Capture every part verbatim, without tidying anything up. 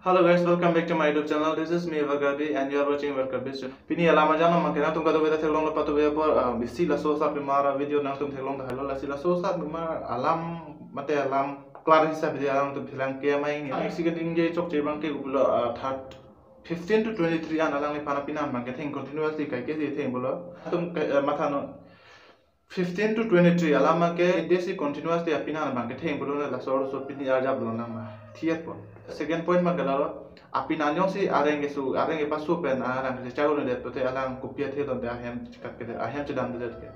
Hello guys, welcome back to my YouTube channel. This is me, Ever Gabi, and you are watching Ever Gabi's channel. Pini alam arjan abang ke nangtum kadokave ta theklong lo patu be apor, ah, isi laso asapimar avideo nangtum theklong tahai lo, lasi laso asapimar alam mate alam klar hisap de alam tum thelang ke mai ni. Accident ingje chokche abang ke kopilo, ah, third, fifteen to twenty-three an alangliphan apinan abang ke theng continuously kaike si theng pulo. Atum ke, eh, matha non. Fifteen to twenty-three alam abang ke desi continuously apinan abang ke theng pulo, laso laso pini arjap lo nang ma. Thiat po. Second point abang ke lalo, apinan jongsi areng keso, areng kepaso pen areng ke chalo ne det pote alang kopi athe don te ahem chikat ke, ahem chedam det ke.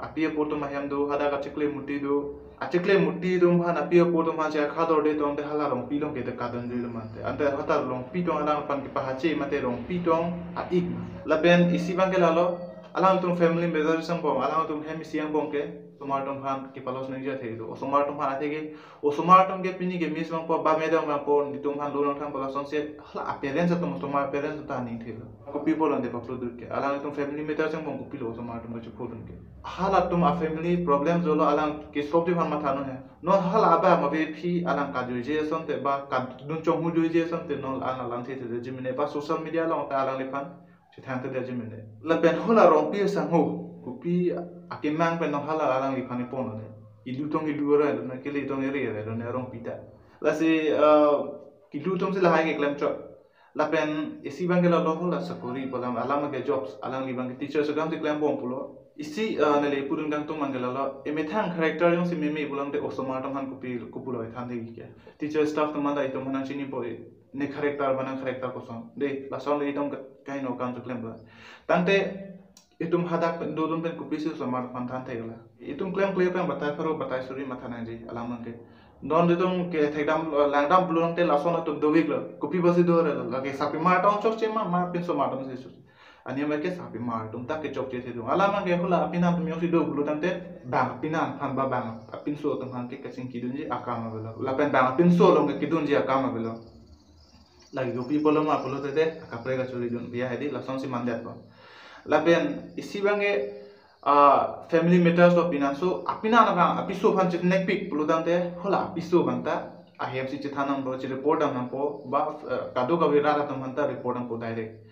Api apo atum ahem do, hadak achikle muti do. Achikle muti atum aphan, api apo atum aphan chekha dorde tong te hala Rongpi along ke te kadun jui lo mante. Ante hadak Rongpi tong alangphan kepahache mate Rongpi tong a-ik ma. Lapen isi abang ke lalo, alangtum family matter angbong, alangtum hem isi angbong ke osomar atum aphan kepalos nangji athe do. Osomar atum aphan athe ke, osomar atum ke pini ke miss abang po, ba madam abang po, netum aphan lo nangthan po, lasonsi hala a-parents atum, osomar parents atum ta aning thelo. Kopi pulo ante paplo dur ke. Alangtum family matter angbong kopilo osomar atum kachepudun ke. Halatum a-family problem jolo alang ke solve ji aphan matha non he. Non hala abang ma be phi alang kajuije asonte ba kadun chonghu juije asonte non alang alang the the jimine ba social media along ta alangliphan chethang the jimine. Lapen hala Rongpi asangho kopi akemang pen non hala alangliphan ipon ne. Ilu tong ilu ore ne, kele tong ere ere ne Rongpi ta. Lasi, eh, ilu atum si lahai keklem chot. Lapen isi abang ke lalo hala sakori pu alam, alam ke jobs, alangli abang ke teachers akam si klembom pulo. Isi, eh, neli pudun kangtung abang ke lalo, emethang character jongsi meme pulang te osomar atum aphan kopi kopulo than de ke. Teacher staff atum aphan ta itum aphan nangchini po, ne character ba nang character koson. De, lason le itum ke kaino kam si klem pulo. Tangte itum hadak pen dodun pen kopisi osomar aphan than thekla. Itum klemkle pen batai pharo batai suri matha nangji alam abang ke. Non itum ke thekdam, eh, langdam pulo tangte lason atum dovik lo. Kopi basi do re lo. Lake asapimar tong chokche ma, ma pinso ma tong si su. Ani amai ke asapimar atum ta ke chokche the dung. Alam abang ke hala apinan atum jongsi do pulo tangte bang apinan aphan ba bang apinso atum aphan ke kachingki dunji akam avelo. Lapen bang apinso along ke kedunji akam avelo. Lake kopi pulo ma pulote te, akaprek kachuri dun biya hedi, lasonsi mandet po. Lapen isi abang ke, ah, family matters lo apinan so, apinan abang, apiso aphan chetnekpik pulo tangte, hala apiso abang ta ahem si chethan nangpo, che-report dam nangpo, ba, eh, kadokave rat atum aphan ta report nangpo direct.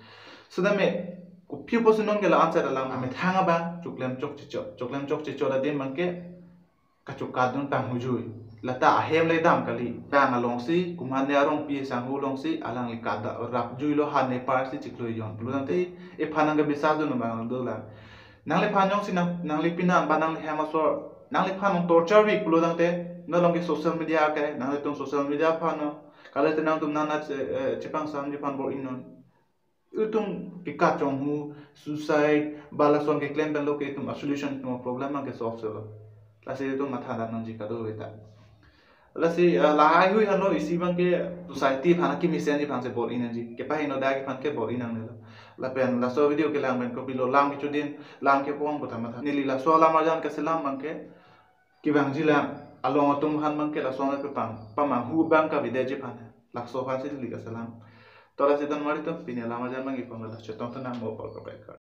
Sudame, kopi pusi non ke la answer alam, amethang abang, choklem chokche chot, choklem chokche chot adim abang ke, kachokadun tang hujui. Lata ahem le dam kali. Bang alongsi, komatne a-Rongpi asangho alongsi, alangli kada rap jui lo ha nepar si chiklo jon. Pulo tangte, ephan nang kebisas dun abang dolang. Nangliphan jongsi nang, nangli pinan ba nangli hem asor, nangliphan nang torture vek pulo tangte, non along ke social media ke, nanglitum social media aphan non. Kalite nangtum nana che, eh, chepangsamji aphan bor-i non. Itum ke kachonghu, suicide, ba lason keklem pen lo ke itum a-solution itum problem abang ke solve selo. Lasi itum matha dam nangji kadokave ta. Lasi, eh, lahai hui henlo isi abang ke society aphan kemesenji aphan si bor-i nangji. Kepahingno dak aphan ke bor-i nangnelo. Lapen laso video kelang pen kopilo lam kechodin, lam kepon puta matha. Neli laso alam arjan kaselam abang ke kevangji lang, along atum aphan abang ke lason le pepang, pamanghu abang kavedetji aphan. Laso aphan si neli kaselam. To lasi don mari to, pini alam arjan abang ipon la chetong tonang mo por kaprek.